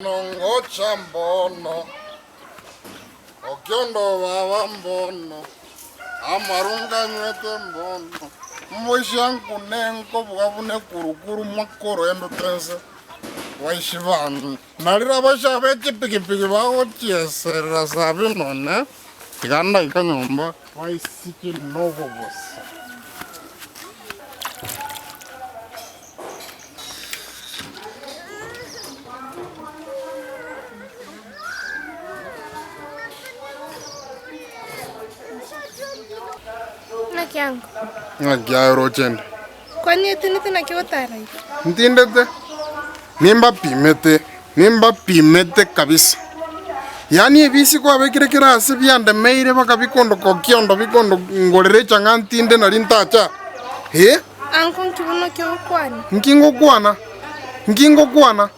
Ngocha mbono, Okiondo baba mbono, Amarunga nywete mbono, Mboisia nkune nkobuga buna ekurukuru Mwakoro endoto ense Baishi bane Narire abaisha be chipigipigi bagochieserera Sabino one, Tiga ndaika nyomba Baisiki nobobosa. Naki ango? Ng'aki aye oroche inde? Kwani etindete naki ogotara iga? Ntindete, nimbapimete, nimbapimete kabisa. Yaani ebisi kwabekire kera ase biandemeire mpaka bikondoka okiondo bikondo ngorere echang'a ntinde nari ntacha, eh? Ango nki bono ki ogokwana? Nki ngokwana? Nki ngokwana?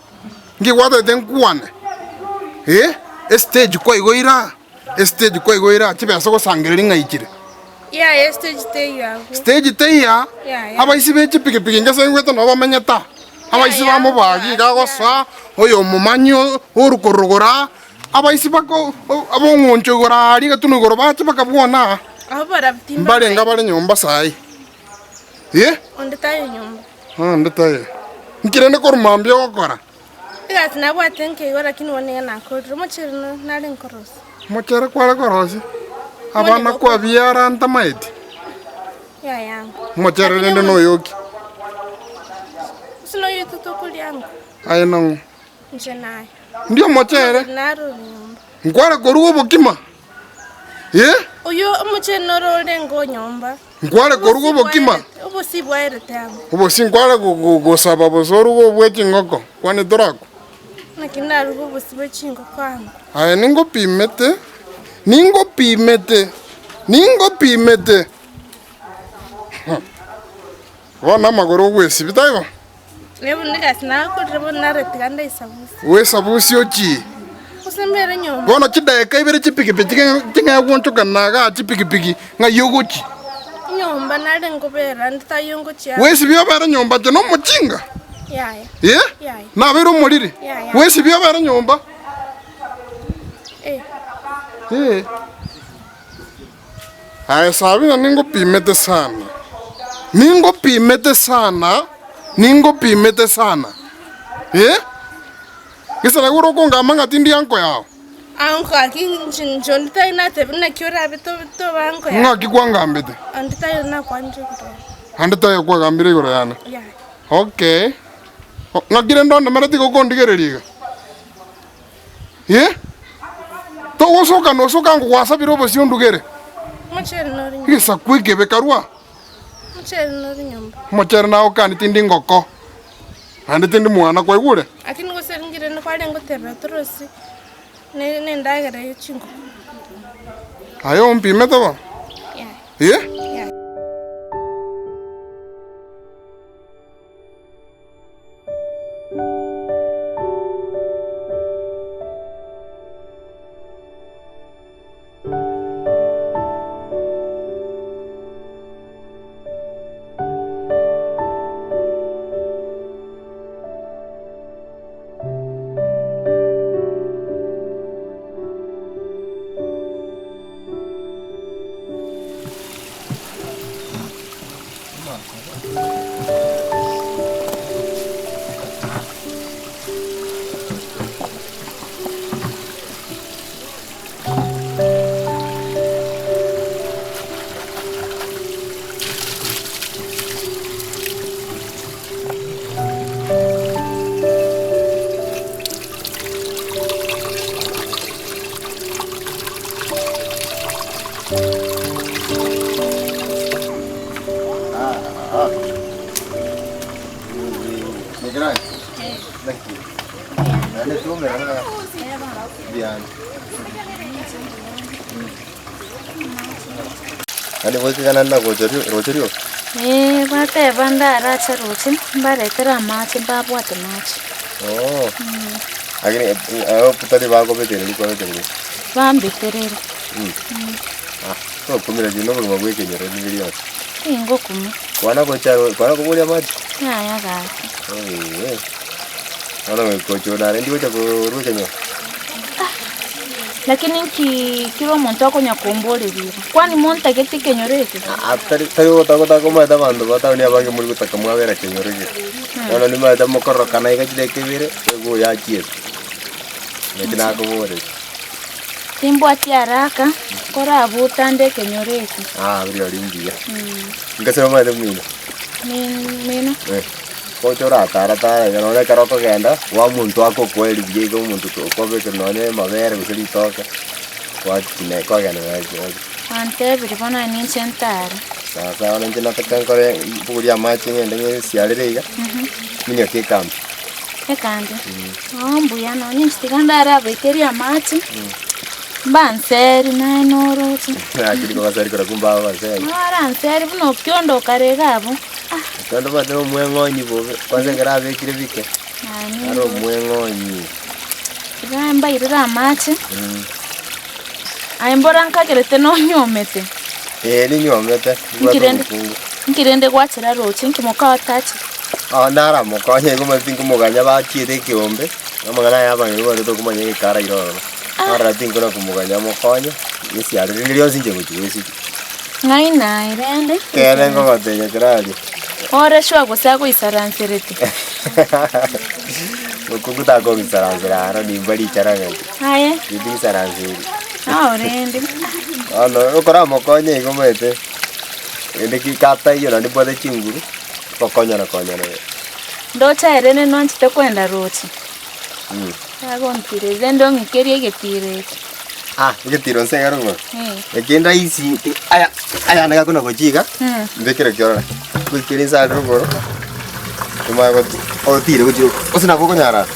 Nki gwatagete nkwane? Eh, estage kwaigoire aa, estage kwaigoire aa, chibesa ogosangereria ng'a ichire. Yaya estage teiyo abwo. Stage teiyo aa, Yaya. abaisi be chipikipiki inche ase ngwete nabo bamenyete aa, abaisi Yaya, bamobagi iga agosoa, oyo omomanyi orukorogoro aa, abaisi bako abong'oncho igoro aaria egetunu igoro bache bakabwona aa, Abwo barabwo mbarenge timbamaeti. abare nyomba saii. Eh? Onde taiyo nyomba. Onde taiyo. Nki rende korwa mambia ogokora? Egasi nabwate nkeigo lakini bono nigo nakorire. Omochere no nare nkorosia. Omochere kware korosia? Abana kwabiara ntamaeti? Yaya ango. Omochere Lakini rende omo- noyoki? Gose noyoito tokoria ango. Aye nang'o? Inche naye. Ndio omochere? Naro ore nyomba. Nkware koruga obokima? Eh? Oyio omochere noro orenge onyomba. Nkware koruga obokima? Obosie bwaerete amo. Obosie nkware gosaba bosa oruge obwe chingoko, kwani torakwa? Naki ndaruge obosie bwe chingoko amo? Aye ningopimete, ningopimete, ningopimete. Bono amagoro ogwesibia, taibo? Naye bono egasi nakorire bono nare tiga ndaisabusie. Gwesabusie ochie. Gose mbere nyomba. Bono chidaeka ibere chipikipiki ching'e gwonchokana igaa chipikipiki ng'ai ogochia. Nyomba nare nkobera ande taiyo ngochia. Gwesibia obere nyomba inche nomochinga? Yaya. Eh? Yaya. Nabeire omoriri? Yaya. Gwesibia obere nyomba? Eh. Eh. Aye Sabina ningopimete sana, ningopimete sana, ningopimete sana, eh? Gese naki ore okongamba ng'a tindi anko yao? Anko aki inche inche onde tari natebire naki orabe tobe tobe anko yane. Ng'aki kwangambete? Onde tari nakwanire igoro yane. Ande taiyo kwagambire igoro yane? Yaya. Okay. Ng'aki rende ondemere tiga okondigereria iga? Eh? Togosoka nosoka ango gwasabire obosio ondugere. Omochere nore nyomba. Egesaku ekebe karua. Omochere nore nyomba. Omochere nagokani tindi ngoko. Naende tindi mwana kwaigure? Lakini gose ringire nigo kwarenge goteba torosie ne nendagera ye chingoko. Aye ompimete bono? Yaya. Eh? Yaya. Ee, bateba ndarache roche, mbaretere amache mbabwate mache. Bambiterere. Tingokumia. Yaya gaki. Bono goika oche onare ndi gocha korwa ekenyoro. Lakini nki kera omonto akonya komboreria iga? Kwani montagete ekenyoro eke? Aa tari tari gotaka komaete abanto ba town abange mori gotaka mwabera ekenyoro eke. Bono nimaete mokororokana iga chidakika ibere, oigwe oyo achiete. Naki nakoboreria. Timbwati haraka, korabutande ekenyoro eke. Aa rirorio mbuya. Nkase omanyete mino? Mino. Eh. Gocha oratara tara iga nonye ekero okogenda, bwa omonto agokoeria buya iga omonto okobekera nonye amabere gose ritoke, gwakina kwagenda naye. Gwantebirie bono aye ninche ntare. Sawa sawa bono inche nataka nkore mbogorie amache ng'ende ng'esiarere iga, minyoke ekambi. Ekambi? Oo mbuya nonye inche tiga ndare abaikerie amache, mbanseri naye noroche. Gaki rikobaseri korokwo mbabaseri. Baranseri buna okiondo okare iga abwo. Ah. Okiondo omanyete na omweng'onyi bobe, kwanza ekero abekire bike, are omweng'onyi. Tiga mbairere amache. Aye mbora nkagerete nonyuomete. Ee ninyuomete, Inki mbwate rende omokungu. inki rende gwachera roche, inki mokao atachire? Oo naramokonye igo omanyete tinkomoganya bachiete ekeombe, amang'ana aya abang'ina bare tokomanya egekara ira ororo. Narora tinkona komoganya mokonye, gesiare rinde rionsi inche gochi goesiria. Ng'ai naye rende? Ekeene nkogotebia keraria. Ore sure gose agoisaranserete? Mokungu takogisaransera aro nimba richara ng'aki. Aye. Tindigisaranseri. Nao rende. Bono okoramokonye igo omanyete, rende ki kataiyo naende mbwate chinguru, gokonyana konyana. Ndoche aye rende nwanchete kwenda roche. Agontiireri rende ong'ikerie egetiiro eke. Ah, egetiro nse iga rogoro. Eh. Eke ndaisi ti aya aya niga kona gochia iga, mbekere ki orore. Goikera inse aria rogoro, omanye goti otire gochia gose nabo okonyara.